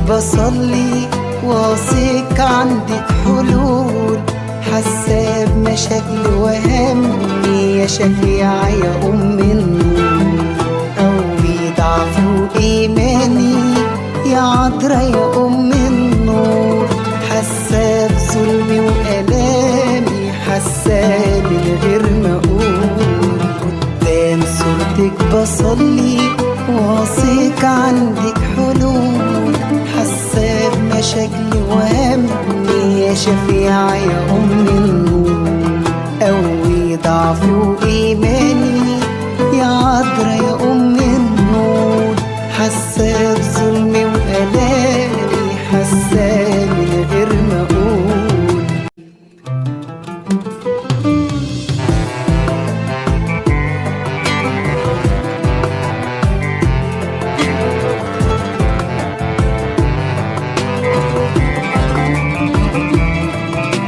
بصلي واثق عندك حلول، حاسة بمشاكلي وهمي يا شفيعة يا أم النور. قوي ضعفي وإيماني يا عذرا يا أم النور، حاسة بظلمي وآلامي، حاسة من غير ما أقول. قدام صورتك بصلي واثق عندك حلول، حاسة بمشاكلي وهمي يا شفيعة يا أم النور. قوي ضعفي وإيماني يا عذرا يا أم